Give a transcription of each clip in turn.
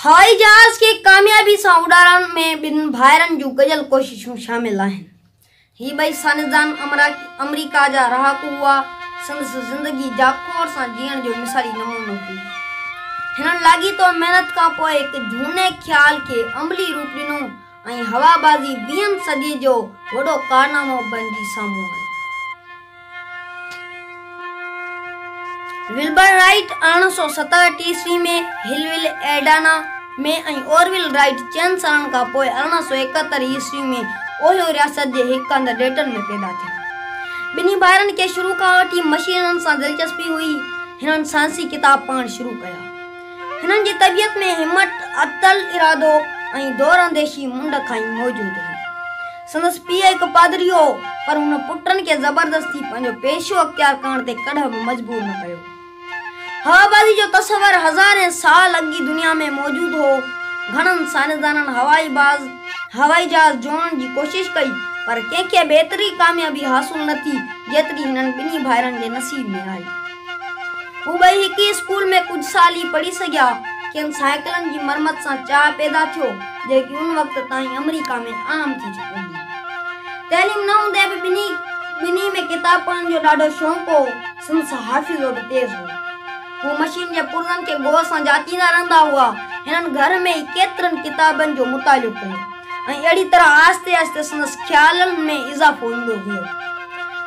هوائي جهاز کي ڪاميابي سان اڏارڻ ۾ ٻن ڀائرن جون گڏيل ڪوششون شامل آهن. هي ٻئي سائنسدان آمريڪا جا رهاڪو هئا. سندس زندگي جاکوڙ سان جيئڻ جو مثالي نمونو هئي. هنن لاڳيتو محنت کان پوء هڪ جهوني خيال کي عملي روپ ڏنو ۽ هوابازي ويهين صديء جو وڏو ڪارنامو بڻجي سامهون آئي. ولبر رائيٽ 1867 عيسوي ۾ هل ول ايڊانا ۾ ۽ اورول رائيٽ چئن سالن کان پوء 1871 عيسوي ۾ اوهيو رياست جي هڪ هنڌ ڊيٽن ۾ پيدا ٿيا. ٻنهي ڀائرن کي شروع کان وٺي مشينن سان دلچسپي هئي. هنن سائنسي ڪتاب پڙهڻ شروع ڪيا. هنن جي طبيعت ۾ همت، اٽل ارادو ۽ دور انديشي منڍ کان ئي موجود هئي. سندس پيء هڪ پادري هو، پر هن پٽن کي زبردستي پنهنجو پيشو اختيار ڪرڻ تي ڪڏهن به مجبور نه ڪيو. هوابازي جو تصور هزارين سال اڳي دنيا ۾ موجود هو. گهڻن سائنسدانن هوائي باز هوائي جهاز جوڙڻ جي ڪوشش ڪئي، پر ڪنهن کي به ايتري ڪاميابي حاصل نه ٿي، جيتري هنن ٻنهي ڀائرن جي نصيب ۾ آئي. هو ٻئي هڪ ئي اسڪول ۾ ڪجهه سال ئي پڙهي سگهيا. کين سائيڪلن جي مرمت سان چاهه پيدا ٿيو، جيڪي ان وقت تائين آمريڪا ۾ عام ٿي چڪيون هيون. تعليم نه هوندي به ٻنهي ٻنهي ۾ ڪتاب پڙهڻ جو ڏاڍو شوق هو. سندس حافظو به تيز هو. هو مشين جي پرزن کي غور سان جاچيندا رهندا هئا. هنن گهر ۾ ئي ڪيترن ڪتابن جو مطالعو ڪيو. ۽ اهڙي طرح آهستي آهستي سندس خيالن ۾ اضافو ايندو ويو.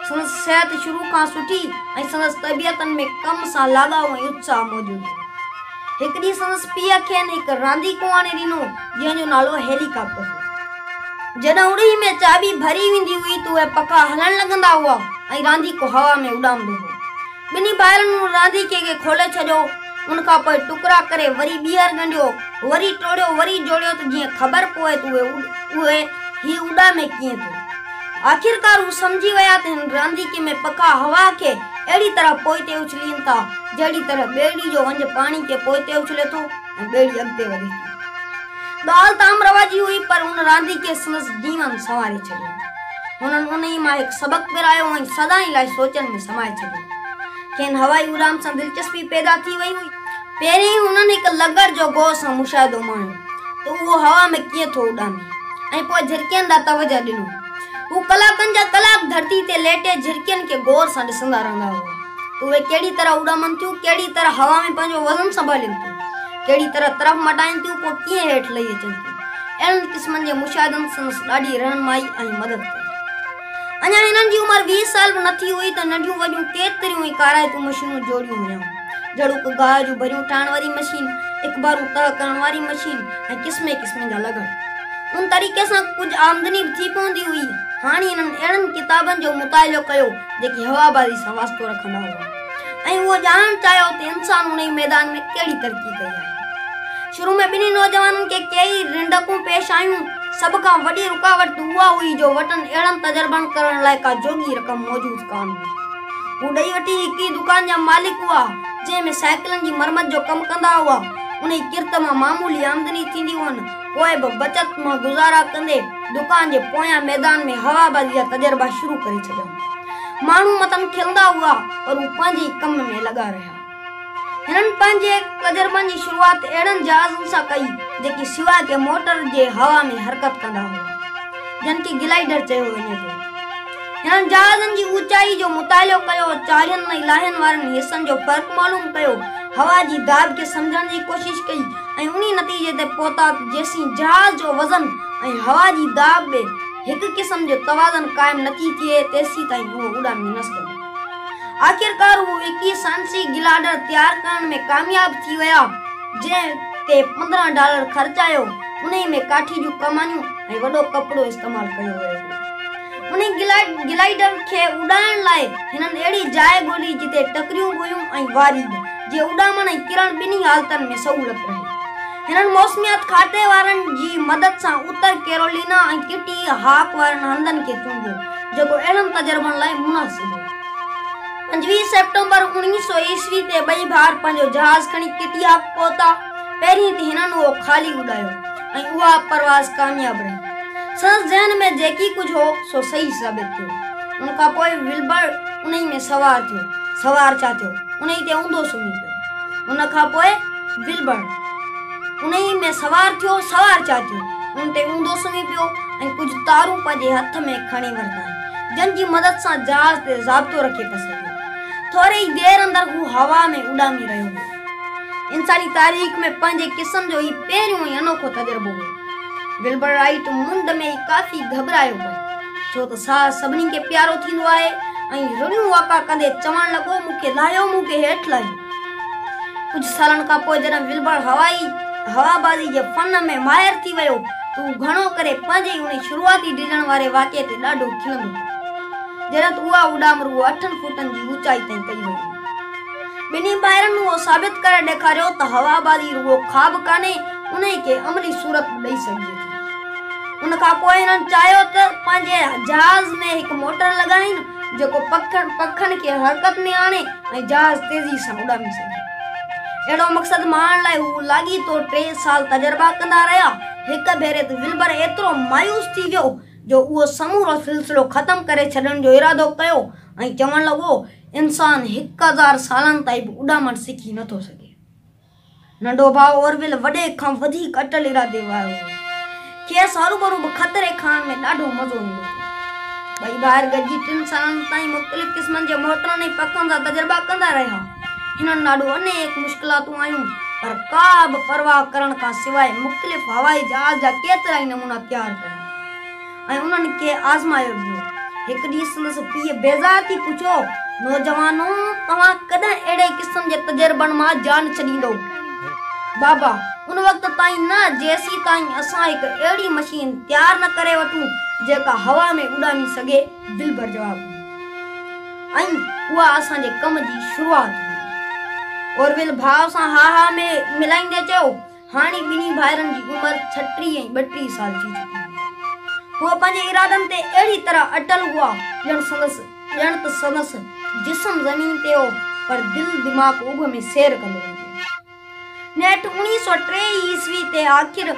سندس صحت شروع کان سٺي ۽ سندس طبيعتن ۾ ڪم سان لاڳاء ۽ اتساهه موجود هو. هڪ ڏينهن سندس پيء کين هڪ رانديڪو آڻي ڏنو، جنهن جو نالو هيلي ڪاپٽر هو. جڏهن اڙهي ۾ چاٻي ڀري ويندي هئي ته اهي پکا هلڻ لڳندا هئا ۽ رانديڪو هوا ۾ اڏامندو هو. ٻنهي ڀائرن ان رانديڪي کي کولي ڇڏيو، ان کان پوء ٽڪرا ڪري وري ٻيهر ڳنڍيو، وري ٽوڙيو، وري جوڙيو ته جيئن خبر پوي ته اهي هي اڏامي ڪيئن ٿو. آخرڪار هو سمجهي ويا ته هن رانديڪي ۾ پکا هوا کي اهڙي طرح پوئتي اڇلين ٿا، جهڙي طرح ٻيڙي جو ونجهه پاڻي کي پوئتي اڇلي ٿو ۽ ٻيڙي اڳتي وڌي ٿي. ڳالهه ته عام رواجي هئي پر ان رانديڪي سندس جيون سنواري ڇڏيو. هنن انهيء مان هڪ سبق پرايو ۽ سدائين لاء سوچن ۾ سمائي ڇڏيو. کين هوائي اڏام سان دلچسپي پيدا ٿي وئي هئي. پهرين هنن هڪ لغڙ جو غور سان مشاهدو ماڻيو ته اهو هوا ۾ ڪيئن ٿو اڏامي ۽ پوء جهرڪين ڏانهن توجهه ڏنو. هو ڪلاڪن جا ڪلاڪ ڌرتي تي ليٽي جهرڪين کي غور سان ڏسندا رهندا هئا ته اهي ڪهڙي طرح اڏامن ٿيون، ڪهڙي طرح هوا ۾ پنهنجو وزن سنڀالين ٿيون، ڪهڙي طرح طرف مٽائين ٿيون، پوء ڪيئن هيٺ لهي اچن ٿيون. اهڙن قسمن جي مشاهدن سندس ڏاڍي رهنمائي ۽ مدد ڪئي. اڃا هنن جي عمر 20 سال به نه ٿي هئي ته ننڍيون وڏيون ڪيتريون ئي ڪارائتيون مشينون جوڙيون هيائون، جهڙوڪ گاهه جون ڀريون ٺاهڻ واري مشين، اخبارون تهه ڪرڻ واري مشين ۽ قسمين قسمين جا لغڙ. ان طريقي سان ڪجهه آمدني به ٿي پوندي هئي. هاڻي هنن اهڙن ڪتابن جو مطالعو ڪيو، جيڪي هوابازي سان واسطو رکندا هئا ۽ اهو ڄاڻڻ چاهيو ته انسان انهي ميدان ۾ ڪهڙي ترقي ڪئي آهي. شروع ۾ ٻنهي نوجوانن کي ڪيئي رنڊڪون پيش آيون. سڀ کان وڏي رڪاوٽ ته اها هئي جو وٽن اهڙن تجربن ڪرڻ لاء ڪا جوڳي رقم موجود ڪانه هئي. هو ڏئي وٺي هڪ ئي دڪان جا مالڪ هئا، جنهن ۾ سائيڪلن جي مرمت جو ڪم ڪندا هئا. انهي ڪرت مان معمولي آمدني ٿيندي هئن. پوء به بچت مان گذارا ڪندي دڪان جي پويان ميدان ۾ هوابازي جا تجربا شروع ڪري ڇڏيائون. ماڻهو مٿن کلندا هئا، پر هو پنهنجي ئي ڪم ۾ لڳا رهيا. هنن پنهنجي تجربن جي شروعات اهڙن جهازن سان ڪئي، جيڪي سواء ڪنهن موٽر جي هوا ۾ حرڪت ڪندا هئا، جن کي گلائيڊر چيو وڃي ٿو. هنن جهازن جي اوچائي جو مطالعو ڪيو، چاڙهين ۽ لاهين وارن حصن جو فرق معلوم ڪيو، هوا جي داٻ کي سمجهڻ جي ڪوشش ڪئي ۽ انهي نتيجي تي پهتا ته جيسين جهاز جو وزن ۽ هوا جي داٻ ۾ هڪ قسم جو توازن قائم نه ٿي ٿئي، تيسيتائين اهو اڏامي نه سگهندو. آخرڪار هو هڪ ئي سائنسي گلائيڊر تيار ڪرڻ ۾ ڪامياب ٿي ويا، جنهن تي 15 ڊالر خرچ آيو. انهي ۾ ڪاٺي جون ڪمانيون ۽ وڏو ڪپڙو استعمال ڪيو ويو هو. انهي گلائيڊر کي اڏائڻ لاء هنن اهڙي جاء ڳولي جتي ٽڪريون به هيون ۽ واري به، جيئن اڏامڻ ۽ ڪرڻ ٻنهي حالتن ۾ سهولت رهي. هنن موسميات کاتي وارن جي مدد سان اتر ڪيرولينا ۽ ڪٽي هاڪ وارن هنڌن کي چونڊيو، جيڪو اهڙن تجربن لاء مناسب هو. 25 سيپٽمبر 1900 عيسوي تي ٻئي ڀائر پنهنجو جهاز کڻي ڪٽي هاڪ پهتا. پهرين ته هنن اهو خالي اڏايو ۽ اها پرواز ڪامياب رهي. سندس ذهن ۾ جيڪي ڪجهه هو، سو صحيح ثابت ٿيو. ان کان پوء ولبر انهي ۾ سوار ٿيو. سوار ڇا ٿيو، انهي تي اونڌو سمهي پيو. ان کان پوء ولبر انهيء ۾ سوار ٿيو، سوار ڇا ٿيو، ان تي اونڌو سمهي پيو ۽ ڪجهه تارون پنهنجي هٿ ۾ کڻي ورتائين، جن جي مدد سان جهاز تي ضابطو رکي پئي سگهيو. ٿوري ئي دير اندر هو هوا ۾ اڏامي رهيو هو. انساني تاريخ ۾ پنهنجي قسم جو هي پهريون ۽ انوکو تجربو هو. ولبر رائيٽ منڍ ۾ ئي ڪافي گهٻرايو پئي، ڇو ته ساهه سڀني کي پيارو ٿيندو آهي ۽ رڙيون واڪا ڪندي چوڻ لڳو، مون کي لاهيو، مون کي هيٺ لاهيو. ڪجهه سالن کان پوء جڏهن ولبر هوائي هوابازي جي فن ۾ ماهر ٿي ويو ته هو گهڻو ڪري پنهنجي ئي انهي شروعاتي ڊڄڻ واري واقعي تي ڏاڍو کلندو هو، جڏهن ته اها اڏام رڳو اٺن فوٽن جي اوچائي تائين ڪئي وئي هئي. ٻنهي ڀائرن اهو ثابت ڪري ڏيکاريو ته هوابازي رڳو خواب ڪانهي، انهي کي عملي صورت به ڏئي سگهجي ٿي. ان کان پوء هنن چاهيو ته پنهنجي جهاز ۾ هڪ موٽر لڳائين، جيڪو پکن کي حرڪت ۾ آڻي ۽ جهاز تيزي سان اڏامي سگهي. اهڙو مقصد ماڻڻ لاء هو لاڳيتو ٽي سال تجربا ڪندا رهيا. هڪ ڀيري ته ولبر ايترو مايوس ٿي ويو جو اهو سمورو سلسلو ختم ڪري ڇڏڻ جو ارادو ڪيو ۽ چوڻ لڳو، انسان 1000 سالن تائين به اڏامڻ سکي نٿو سگهي. ننڍو ڀاء اورول وڏي کان وڌيڪ اٽل ارادي وارو هو. کيس هروڀرو به خطري کڻڻ ۾ ڏاڍو مزو ايندو هو. ٻئي ڀائر گڏجي ٽن سالن تائين مختلف قسمن جي موٽرن ۽ پکن سان تجربا ڪندا رهيا. هنن ڏاڍو انيڪ مشڪلاتون آيون، پر ڪا به پرواهه ڪرڻ کان سواء مختلف هوائي جهاز جا ڪيترائي نمونا تيار ڪيا. ۽ انهن کي آزمايو ويو. هڪ ڏينهن سندس پيء بيزار ٿي پڇيو، نوجوانو! توهان ڪڏهن اهڙي قسم جي تجربن مان جان ڇڏيندؤ؟ بابا، ان وقت تائين نه، جيسيتائين اسان هڪ اهڙي مشين تيار نه ڪري وٺون، جيڪا هوا ۾ اڏامي سگهي. ولبر جواب ڏنو. ۽ اها اسان جي ڪم جي شروعات هوندي. اورول ڀاء سان ها ها ۾ ملائيندي چيو. هاڻي ٻنهي ڀائرن جي عمر 36 ۽ 32 سال ٿي چڪي هئي. هو پنهنجي ارادن تي اهڙي طرح اٽل هئا، ڄڻ سندس ڄڻ ته سندس جسم زمين تي هو، پر دل دماغ اڀ ۾ سير ڪندو هجي. نيٺ 1903 عيسوي تي آخر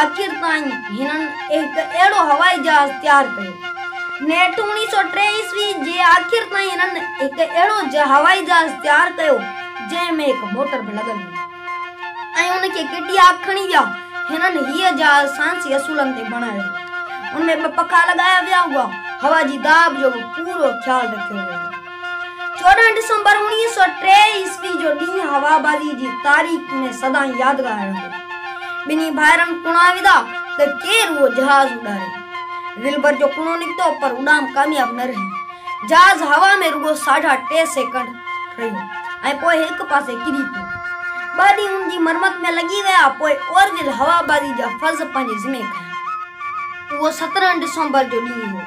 آخر تائين هنن هڪ اهڙو هوائي جهاز تيار ڪيو. نيٺ 1903 عيسوي جي آخر تائين هنن هڪ اهڙو هوائي جهاز تيار ڪيو، جنهن ۾ هڪ موٽر به لڳل هئي. ۽ ان کي ڪٽياڪ کڻي ويا. هنن هيء جهاز سائنسي اصولن تي بڻايو هو. ان ۾ ٻه پکا لڳايا ويا هئا. هوا جي داٻ جو به پورو خيال رکيو ويو هو. 14 ڊسمبر 1903 عيسوي جو ڏينهن هوابازي جي تاريخ ۾ سدائين يادگار رهندو. ٻنهي ڀائرن ڪڻا وڌا ته ڪير اهو جهاز اڏاري. ولبر جو ڪڻو نڪتو پر اڏام ڪامياب نه رهي. جهاز هوا ۾ رڳو ساڍا ٽي سيڪنڊ رهيو ۽ پوء هڪ پاسي ڪري پيو. ٻه ڏينهن ان جي مرمت ۾ لڳي ويا، پوء اورول هوابازي جا فرض پنهنجي ذمي کنيا. اهو 17 ڊسمبر جو ڏينهن هو.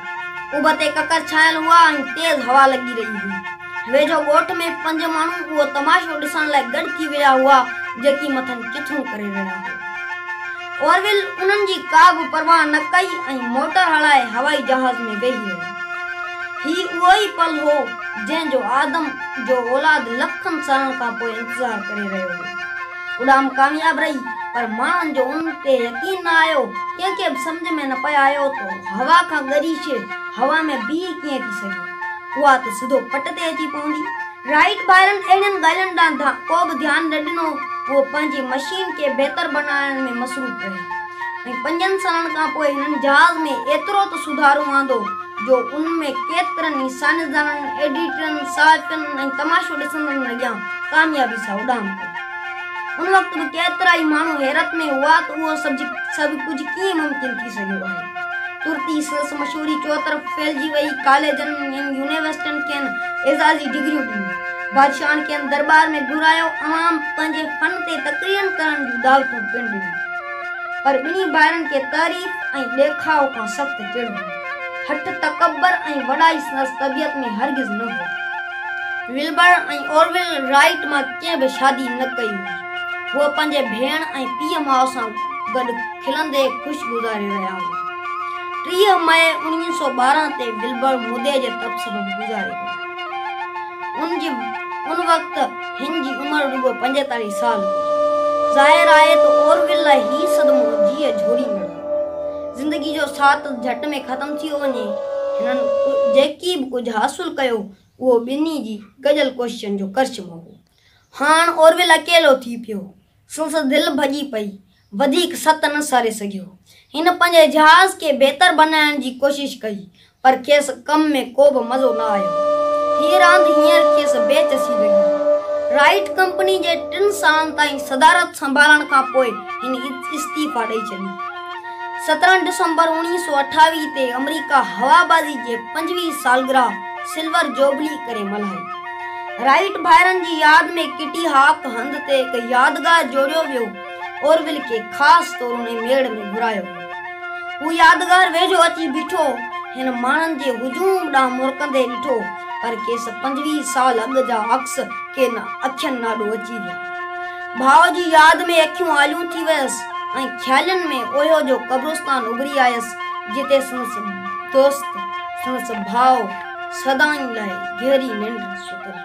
اڀ تي ڪڪر ڇانيل هئا ۽ تيز هوا لڳي رهي هئي. ويجهو ڳوٺ ۾ پنج ماڻهو اهو تماشو ڏسڻ لاء گڏ ٿي ويا هئا، جيڪي مٿن چٿرون ڪري رهيا هئا. اورول انهن جي ڪا به پرواهه نه ڪئي ۽ موٽر هلائي هوائي جهاز ۾ ويهي رهيو. هي اهو ئي پل هو، جنهن جو آدم جو اولاد لکن سالن کان پوء انتظار ڪري رهيو هو. اڏام ڪامياب رهي، پر ماڻهن جو ان تي يقين نه آيو. ڪنهن کي به سمجهه ۾ نه پئي آيو ته هوا کان ڳري شيء هوا ۾ بيهي ڪيئن ٿي سگهي؟ اها ته سڌو پٽ تي اچي پوندي. رائيٽ ڀائرن اهڙين ڳالهين ڏانهن ڪو به ڌيان نه ڏنو. هو پنهنجي مشين کي بهتر بڻائڻ ۾ مصروف رهيا ۽ پنجن سالن کان پوء هنن جهاز ۾ ايترو ته سڌارو آندو جو ان ۾ ڪيترن ئي سائنسدانن، ايڊيٽرن، صحافين ۽ تماشو ڏسندڙن اڳيان ڪاميابي سان اڏام ڪئي. ان وقت به ڪيترائي ماڻهو حيرت ۾ هئا ته اهو سڀ ڪجهه ڪيئن ممڪن ٿي سگهيو آهي. ترت ئي سندس مشهوري چؤطرف ڦهلجي وئي. ڪاليجن ۽ يونيورسٽين کين اعزازي ڊگريون ڏنيون. بادشاهن کين درٻار ۾ گهرايو. عوام پنهنجي فن تي تقريرن ڪرڻ جون دعوتون پڻ ڏنيون. پر ٻنهي ڀائرن کي تعريف ۽ ڏيکاء کان سخت چڙ هئي. هٺ، تڪبر ۽ وڏائي سندس طبيعت ۾ هرگز نه هئا. ولبر ۽ اورول رائيٽ مان ڪنهن به شادي نه ڪئي هئي. هو پنهنجي ڀيڻ ۽ پيء ماء سان گڏ کلندي خوش گذاري رهيا هئا. 30 مئي 1912 تي ولبر مدي جي تپ سبب گذاري ويو. ان جي ان وقت هن جي عمر رڳو 45 سال هئي. ظاهر آهي ته اورول لاء هي صدمو جيء جهوريندڙ هو. زندگي جو ساٿ جهٽ ۾ ختم ٿيو وڃي. هنن جيڪي به ڪجهه حاصل ڪيو، اهو ٻنهي جي گڏيل ڪوششن جو ڪرشمو هو. هاڻ اورول اڪيلو ٿي پيو. سندس دل ڀڄي پئي. وڌيڪ ست نه ساري سگهيو. هن پنهنجي جهاز کي بهتر بنائڻ جي ڪوشش ڪئي، پر کيس ڪم ۾ ڪو به مزو نه آيو. هيء راند هينئر کيس بي چسي لڳي. رائيٽ ڪمپني جي ٽن سالن تائين صدارت سنڀالڻ کان پوء هن استعيفا ڏئي ڇڏي. 17 ڊسمبر 1928 تي آمريڪا هوابازي جي 25 سالگرهه سلور جوبلي ڪري ملهائي. رائيٽ ڀائرن جي ياد ۾ ڪٽي هاڪ هنڌ تي هڪ يادگار جوڙيو ويو. اورول کي خاص طور انهي ميڙ ۾ گهرايو ويو. هو يادگار ويجهو اچي بيٺو. هن ماڻهن جي هجوم ڏانهن مرڪندي ڏٺو، پر کيس 25 سال اڳ جا عڪس ڪين اکين آڏو اچي ويا. ڀاء جي ياد ۾ اکيون آليون ٿي ويس ۽ خيالن ۾ اوهيو جو قبرستان اڀري آيس، جتي سندس دوست، سندس ڀاء سدائين لاء گهري ننڊ ستل هو.